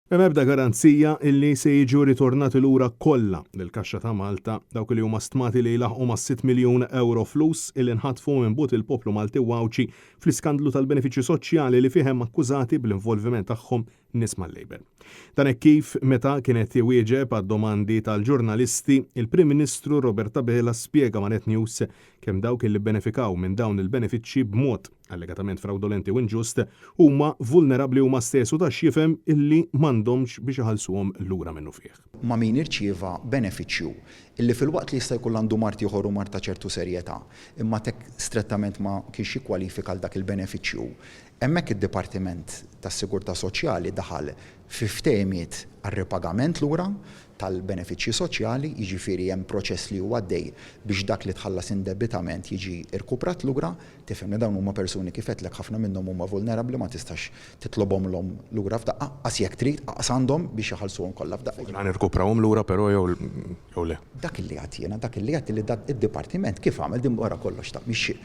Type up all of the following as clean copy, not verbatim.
M'hemm ebda garanzija illi se jiġu ritornati lura kollha lill-Kaxxa ta' Malta dawk li huma stmati li jlaħħqu mas-sitt miljun ewro flus illi nħatfu minn but il-poplu Malti u Għawdxi fl-iskandlu tal-benefiċċji soċjali li fih hemm akkużati bl-involviment tagħhom nies mal-Labour. Dan hekk kif meta kien qed iwieġeb għad-domandi tal-ġurnalisti, il-Prim Ministru Robert Abela spjega ma' Net News kemm dawk illi bbenefikaw minn dawn il-benefiċċji b'mod allegatament frawdolenti u inġust, huma vulnerabbli huma stess u ta x'jifhem illi m'għandhomx biex iħallsuhom lura minnufih. Ma' min irċieva benefiċċju illi filwaqt li jista' jkun għandu mard ieħor u mard ta' ċertu serjetà, imma tek strettament ma kienx jikkwalifika għal dak il-benefiċċju. Hemmhekk id-Dipartiment tas-Sigurtà Soċjali daħal fi ftehimiet għar-ripagament lura tal-benefiċċji soċjali, jiġifieri hemm proċess li huwa għaddej biex dak li tħallas indebitament jiġi rkuprat lura. Tifhem li dawn huma persuni kif għedtlek ħafna minnhom huma vulnerabbli ma tistax titlobhomlhom lura f'daqqa, qas jekk trid, qas għandhom biex iħallsuhom kollha f'daqqa. Ħa nirkuprahom lura però jew jew le? Dak illi għedt jiena, dak illi għedt illi dan id-dipartiment kif għamel din wara kollox ta' mhix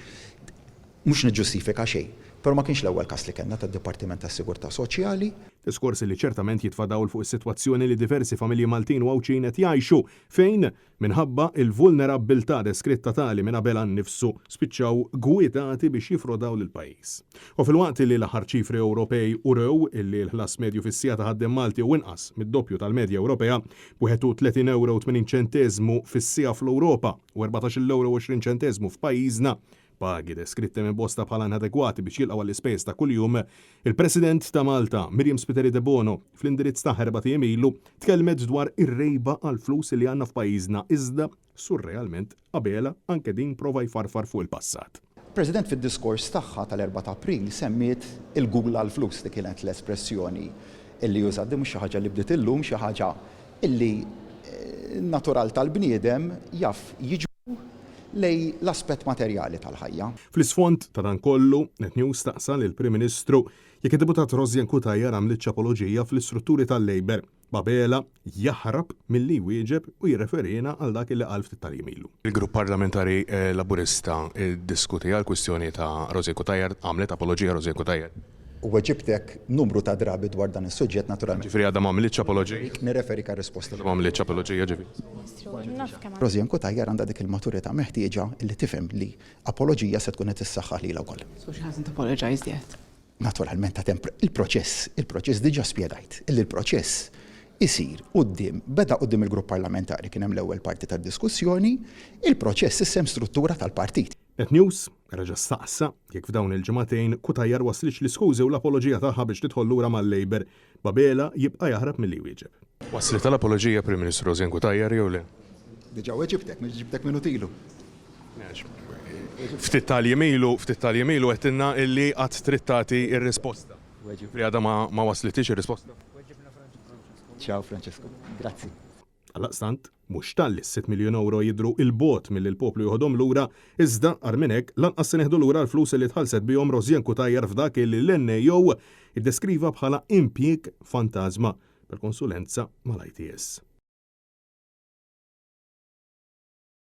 mhux niġġustifika xejn, però ma kienx l-ewwel każ li kellna tad-Dipartiment tas-Sigurtà Soċjali. Diskors illi ċertament jitfa' dawl fuq is-sitwazzjoni li diversi familji Maltin u Għawdxin qed jgħixu fejn Minħabba il-vulnerabbiltà deskritta tali minn Abela nnifsu, spiċċaw gwidati biex jiffrodaw lill-pajjiż. U filwaqt li l-aħħar ċifri Ewropej urew illi l-ħlas medju fis-siegħa ta' ħaddiem Malti hu inqas mid-doppju tal-medja Ewropea, b'31 ewro u 80 ċenteżmu fis-siegħa fl-Ewropa u erbatax-il ewro u 20 ċenteżmu f'pajjiżna, pagi deskritti minn bosta bħala inadegwati biex jilqgħu għall-ispejjeż ta' kuljum, il-President ta' Malta, Myriam Spiteri Debono, fl-indirizz tagħha erbat ijiem ilu, tkellmet dwar ir-rgħiba għall-flus li għandna f'pajjiżna iżda, surrealment, Abela anke din prova jfarfar fuq il-passat. President fid-diskors tagħha tal-Erbgħa ta' April semmiet il-gula għall-flus, dik kienet l-espressjoni illi użat. Din mhux xi ħaġa li bdiet illum, xi ħaġa illi n-natural tal-bniedem jaf jiġbdu lejn l-aspett materjali tal-ħajja. Fl-isfond ta' dan kollu, Net News staqsa lill-Prim Ministru jekk id-Deputat Rosianne Cutajar għamlitx apoloġija fl-istrutturi tal-Labour, b'Abela jaħrab milli jwieġeb u jirreferina għal dak li qal ftit tal-jiem ilu. Il-Grupp Parlamentari Laburista ddiskutia l-kwistjoni ta' Rosianne Cutajar, għamlet apoloġija Rosianne Cutajar? Weġibtek numru ta' drabi dwar dan is-suġġett naturalment. Ġifieri għadha m'għamlitx apoloġija? Nirreferik għar-risposta. Għadha m'għamlitx apoloġija ġifieri. Rosianne Cutajar għandha dik il-maturità meħtieġa li tifhem li apoloġija se tkun qed issaħħaħ lilha wkoll. So she hasn't apologised yet? Naturalment għad hemm il-proċess, il-proċess diġà spjegajt illi l-proċess isir quddiem, beda quddiem il-grupp parlamentari kien hemm l-ewwel parti tad-diskussjoni, il-proċess issa hemm struttura tal-partit. Net News reġa' staqsa jekk f'dawn il-ġimagħtejn Cutajar waslitx l-iskużi u l-apoloġija tagħha biex tidħol lura mal-Labour, b'Abela jibqa' jaħrab milli jwieġeb. Waslitha l-apoloġija Prim Ministru Rosianne Cutajar jew le? Diġà weġibtek, weġibtek minuti ilu. Ftit tal-jiem ilu, ftit tal-jiem ilu għedtilna illi għad trid tagħti r-risposta. Ġifieri għadha ma waslitix ir-risposta? Ciao Francesco, grazzi. Għaldaqstant, mhux talli s-sitt miljun ewro jidhru 'il bogħod milli l-poplu joħodhom lura, iżda, agħar minn hekk, lanqas se nieħdu lura l-flus li tħallset bihom Rosianne Cutajar f'dak li l-NAO iddeskriva bħala impjieg fantażma bil-konsulenza mal-ITS.